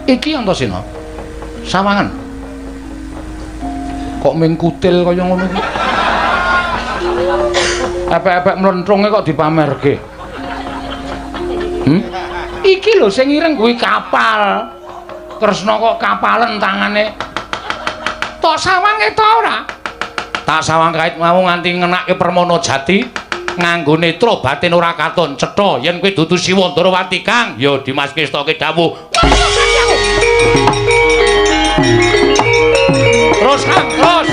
Iki Antasena. Sawangan. Kok ming kutil kaya ngono iki. Epek-epek mlentrunge kok dipamerke. Iki lho sing ireng kuwi kapal. Kresna kok kapalen tangane. Tok sawange ta ora? Tak sawang kait mau nganti ngenake Permana Jati nganggo netra batin ora katon cetha yen kowe dudu Siwa Ndarawati Kang. Ya Dimas Kestoke dawuh. Terus Kang, terus.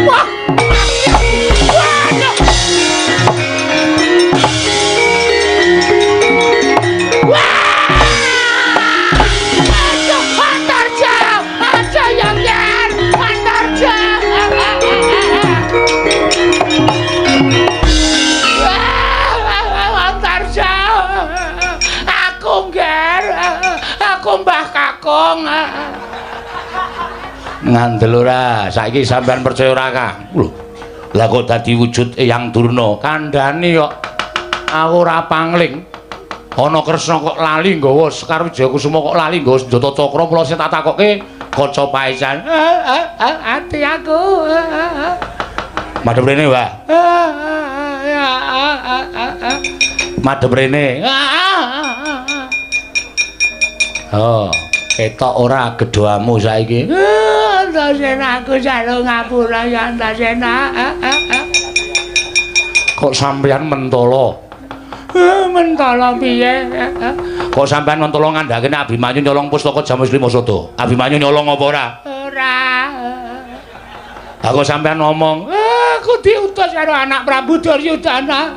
Wah. Waduh. Wah. Aduh, Antarja. Aja ya, Ger. Antarja. Wah, Antarja. Aku, Ger. Aku Mbah Kakung. Ngandel ora? Saiki sampean percaya ora, Kang? Lho. Lah kok dadi wujud Eyang Durna? Kandhani kok aku ora pangling. Ana Kresna kok lali nggawa Sekar Wijayakusuma kok lali nggawa senjata cakra mula sing tak takokke kaca paesan. Ati aku. Madhep rene, Mbah. Madhep rene. Oh, ketok ora gedhamu saiki. Antasena aku jaluk ngapura ya Antasena. Kok sampeyan mentala? Mentala piye? Kok sampeyan mentala ngandhake nek Abimanyu nyolong pustaka Jamus Lima Sada? Abimanyu nyolong apa ora? Ora. Lah kok sampeyan ngomong, aku diutus karo anak Prabu Duryudana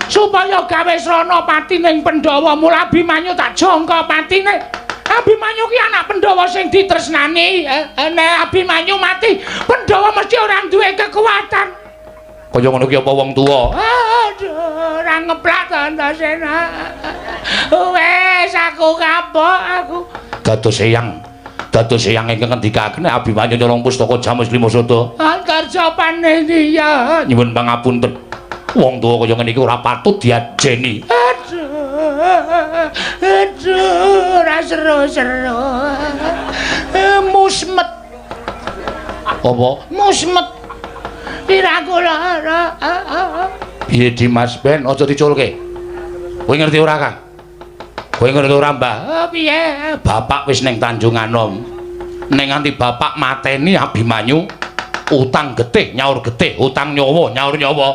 supaya gawe srana pati ning Pandhawa, mula Abimanyu tak jangka patine. Abimanyu ki anak Pandhawa sing ditresnani. Nek Abimanyu mati, Pandhawa mesti ora duwe kekuatan. Kaya ngono ki apa wong tuwa? Aduh, ora ngeplak to Antasena. Wes aku kapok aku. Dados eyang. Dados eyang ingkang ngendikaken Abimanyu nyolong pustaka Jamus Lima Sada. Antarja paneniya. Nyuwun pangapunten. Wong tuwa kaya ngene iki ora patut diajeni. Aduh. Aduh, ora seru-seru. Musmet. Apa? Musmet. Piraku lara. Piye Dimas ben aja diculke. Kowe ngerti ora, Kang? Kowe ngerti ora, Mbah? Piye? Bapak wis ning Tanjung Anom. Ning nganti bapak mateni Abimanyu, utang getih nyaur getih, utang nyawa nyaur nyawa.